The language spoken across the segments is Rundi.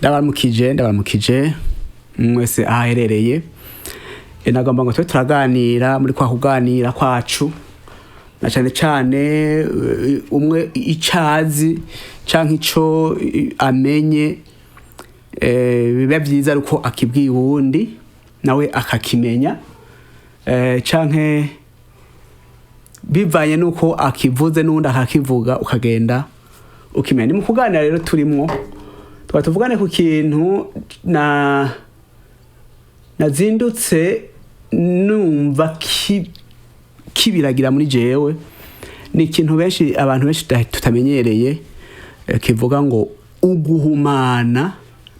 Ndabaramukije, ndabaramukije mwese aho aherereye. Nagomba ngo tube turaganira muri kwa kuganira kwacu, na cane cane umwe icazi canke ico amenye, biba vyiza ariko akibwiye uwundi nawe akakimenya, canke bivanye nuko akivuze n'uwundi akakivuga, ukagenda ukimenya. Ni mu kuganira rero turimwo, tukaba tuvugane ku kintu na nazindutse numva kibiragira muri jewe. Ni ikintu benshi, abantu benshi tutamenyereye, kivuga ngo uguhumana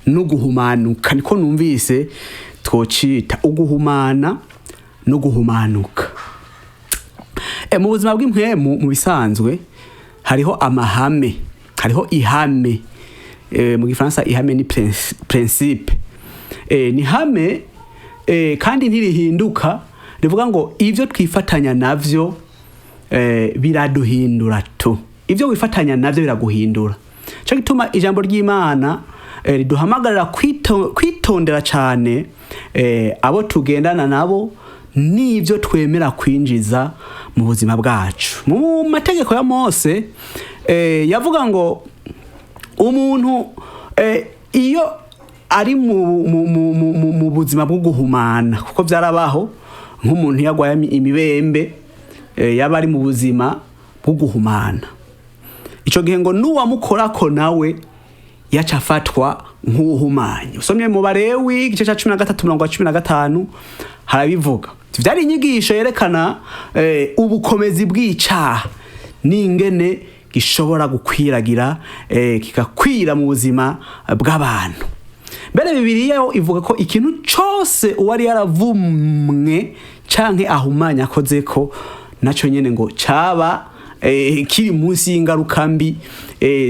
n'uguhumanuka. Niko numvise twocita uguhumana n'uguhumanuka. Mu buzima bw'impwemu, mu bisanzwe hariho amahame, hariho ihame. Mu gifaransa ihame ni principe. Ni hame, kandi ntirihinduka, rivuga ngo ivyo twifatanya navyo biraduhindura tu. Ivyo wifatanya navyo biraguhindura. Cyo gituma ijambo ry'Imana riduhamagarira kwitondera cane abo tugendana nabo n'ivyo twemera kwinjiza mu buzima bwacu. Mu mategeko ya Mose, yavuga ngo umuntu iyo ari mu buzima bwo guhumana, kuko vyarabaho nk'umuntu yagwaye imibembe, yaba ari mu buzima bwo guhumana, ico gihe ngo n'uwamukorako nawe yaca afatwa nk'uwuhumanye. Usomye mu Barewi igice ca 13 umurongo wa 15 harabivuga. Vyari inyigisho yerekana ubukomezi bw'icaha n'ingene gishobora gukwiragira, kigakwira mu buzima bw'abantu. Mbere Bibiliya yo ivuga ko ikintu cose uwari yaravumwe canke ahumanya akozeko, naco nyene ngo caba kiri munsi y'ingaruka mbi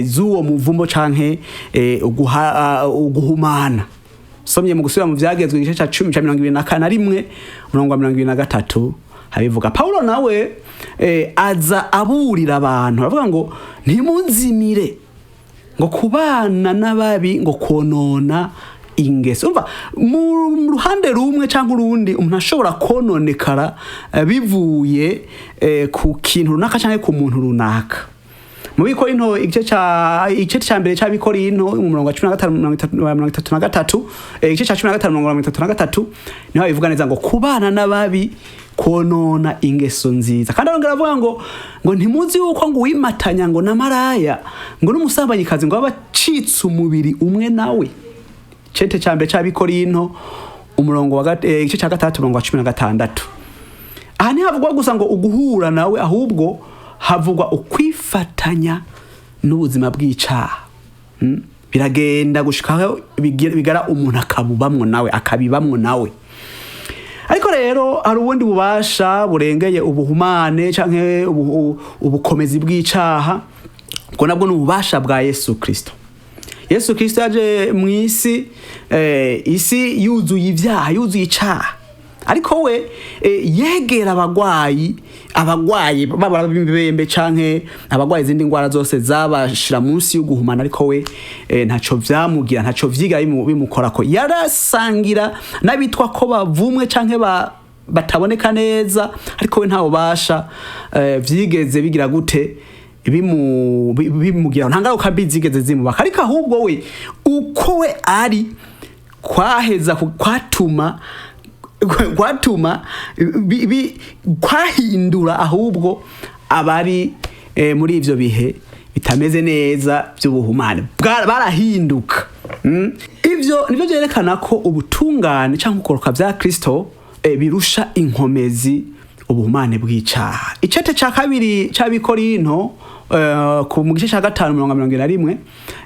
z'uwo muvumo canke uguhumana. Somye mu Gusubira mu Vyagezwe igice ca 10 ca 21 umurongo wa 23 habivuga. Paulo nawe aza aburira abantu, aravuga ngo ntimuzimire, ngo kubana n'ababi ngo konona ingeso. Umva, mu ruhande rumwe canke urundi umuntu ashobora kononekara bivuye ku kintu runaka canke ku muntu runaka. Mu Bikorinto, igice ca mbere c'Abikorinto, mu murongo wa 15, 33, igice ca 15 umurongo wa 33, niho bivuga neza ngo kubana n'ababi konona ingeso nziza. Kandi arongera avuga ngo ntimuzi yuko ngo uwimatanya ngo na maraya ngo n'umusambanyikazi ngo aba acitse umubiri umwe nawe. Cete ca mbere c'Abikorinto, umurongo wa igice ca 6 umurongo wa 16. Aha ntihavugwa gusa ngo uguhura nawe, ahubwo havugwa ukwifatanya n'ubuzima bw'icaha. Biragenda gushika aho bigara umuntu akabubamwo nawe, akabibamwo nawe. Ariko rero hari ubundi bubasha burengeye ubuhumane canke ubukomezi bw'icaha. Ubwo nabwo ni ububasha bwa Yesu Kristo. Yesu Kristo yaje mw'isi, isi yuzuye ivyaha, yuzuye icaha, ariko we yegera abagwayi, abagwayi baba b'imibembe canke abagwayi izindi ngwara zose zabashira munsi y'uguhumana, ariko we ntaco vyamugira, ntaco vyiga bimukorako. Yarasangira n'abitwa ko bavumwe canke bataboneka neza, ariko we nta bubasha vyigeze bigira gute bimugira, nta ngaruka mbi zigeze zimubaka. Ariko ahubwo we uko we ari kwaheza kwatuma kwahindura ahubwo abari muri ivyo bihe bitameze neza by'ubuhumane. Barahinduka. Ivyo nivyo vyerekana ko ubutungane canke ukugororoka vya Kristo birusha inkomezi ubuhumane bw'icaha. Icete ca kabiri c'Abikorinto, ku mu gice ca 5 mirongo 71,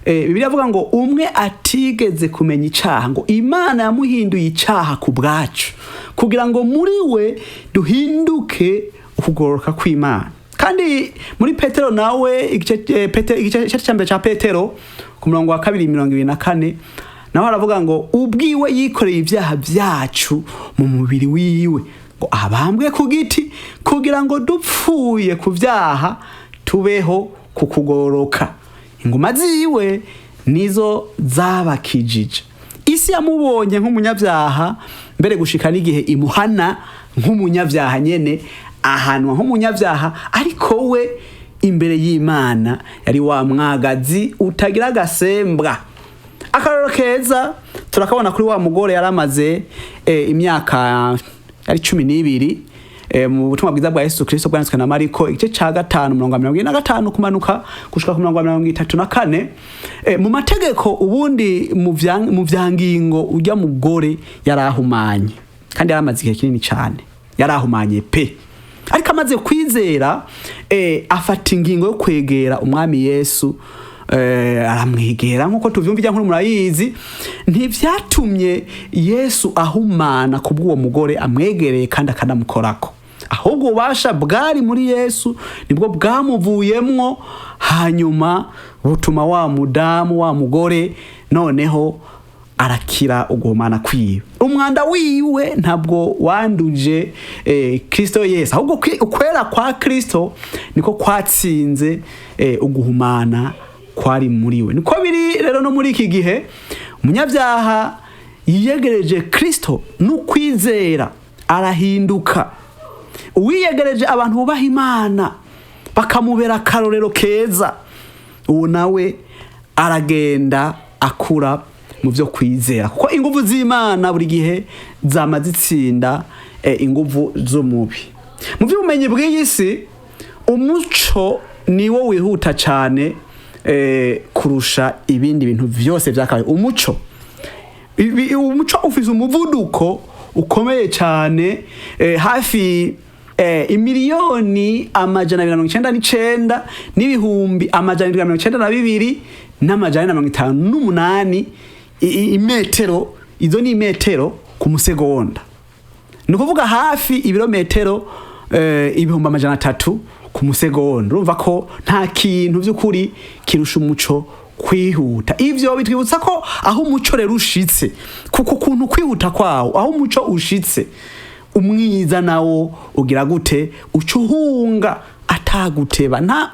Bibiliya avuga ngo umwe atigeze kumenya icaha, ngo Imana yamuhinduye icaha ku bwacu, kugira ngo muri we duhinduke ukugororoka kw'Imana. Kandi muri Petero nawe, igice Petero, igice ca mbere ca Petero, ku murongo wa 2 24, naho aravuga ngo ubwiwe yikoreye ibyaha byacu mu mubiri wiwe, ngo abambwe ku giti, kugira ngo dupfuye ku vyaha tubeho ku kugororoka. Inguma ziwe Nizo zabakijije. Isi yamubonye nk'umunyabyaha, mbere gushika n'igihe imuhana nk'umunyabyaha nyene, ahanwa nk'umunyabyaha, ariko we imbere y'Imana yari wa mwagazi utagira agasembwa. Akarorero keza turakabona kuri wa mugore yari amaze imyaka yari 12, mu butumwa bwiza bwa Yesu Kristo bwanditswe na Mariko, igice ca 5, umurongo wa 45 kumanuka gushika ku murongo wa 34. Mu mategeko ubundi, mu vyangingo, ujya mugore yarahumanye, kandi yaramaze igihe kinini cyane yarahumanye pe. Ariko amaze kwizera, afata ingingo yo kwegera Umwami Yesu, aramwegera nk'uko tuvyumva ijya nkuru murayizi. Ntivyatumye Yesu ahumana kubw'uwo mugore amwegereye kandi akanamukorako, ahubwo ububasha bwari muri Yesu nibwo bwamuvuyemwo, hanyuma butuma wa mudamu, wa mugore, noneho arakira uguhumana kwiwe. Umwanda wiwe ntabwo wanduje Kristo Yesu, ahubwo ukwera kwa Kristo niko kwatsinze uguhumana kwari muri we. Niko biri rero no muri iki gihe, umunyabyaha yiyegereje Kristo n'ukwizera arahinduka. Uwiyegereje abantu bubaha Imana bakamubera akarorero keza, uwo nawe aragenda akura mu byo kwizera, kuko ingufu z'Imana buri gihe zama zitsinda ingufu z'umubi. Mu by'ubumenyi bw'iyi si, umuco niwo wihuta cyane kurusha ibindi bintu byose byakabaye. Umuco ufise umuvuduko ukomeye cyane, hafi 299 792 458 imetero. Izo ni imetero ku musegonda, ni ukuvuga hafi ibirometero 300,000 ku musegonda. Urumva ko nta kintu by'ukuri kirusha umuco kwihuta. Ivyo bitwibutsa ko aho umuco rero ushitse, kuko ukuntu kwihuta kwawo, aho umuco ushitse, umwiza nawo ugira gute? Uca uhunga ataguteba. Nta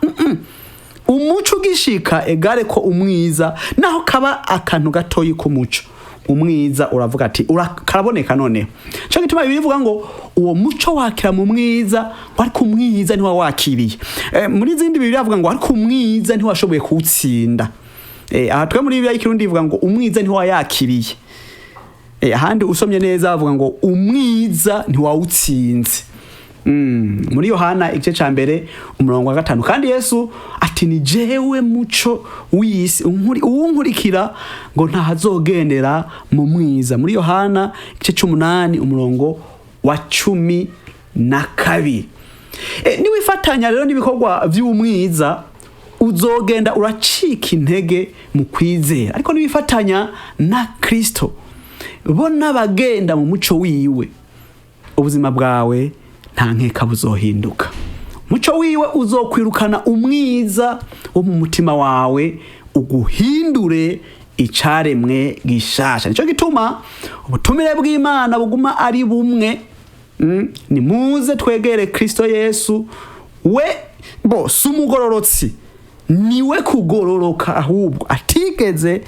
Umuco ugishika, egare ko umwiza naho kaba akantu gatoyi k'umuco, umwiza uravuga ati karaboneka. Noneho cyo gituma Bibiliya ivuga ngo uwo muco wakira mu mwiza, ngo ariko umwiza ntiwawakiriye. Muri zindi Bibiliya avuga ngo ariko umwiza ntiwashoboye kuwutsinda. Aha twe muri Bibiliya y'Ikirundi ivuga ngo umwiza ntiwayakiriye. Ahandi usomye neza bavuga ngo umwiza ntiwawutsinze. Muri Yohana igice ca 1, umurongo wa 5. Kandi Yesu ati: "Ni jewe muco w'isi, uwunkurikira ngo ntahazogendera mu mwiza." Muri Yohana igice c'umunani, umurongo wa 12. Niwifatanya rero n'ibikorwa vy'umwiza, uzogenda uracika intege mu kwizera, ariko niwifatanya na Kristo, bo n'abagenda mu muco wiwe, ubuzima bwawe nta nkeka buzohinduka. Umuco wiwe uzokwirukana umwiza wo mu mutima wawe, uguhindure icaremwe gishasha. Nico gituma ubutumire bw'Imana buguma ari bumwe. Nimuze twegere Kristo Yesu. We bo si umugororotsi, niwe kugororoka, ahubwo atigeze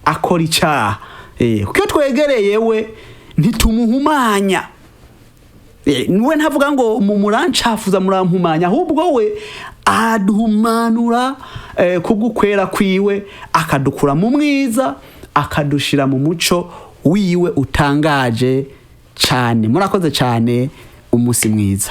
akora icaha. Kuko iyo twegereye we ntitumuhumanya. We ntavuga ngo mu murancafuza, murampumanya, ahubwo we aduhumanura kubw'ukwera kwiwe, akadukura mu mwiza, akadushira mu muco wiwe utangaje cyane. Murakoze cyane, umunsi mwiza.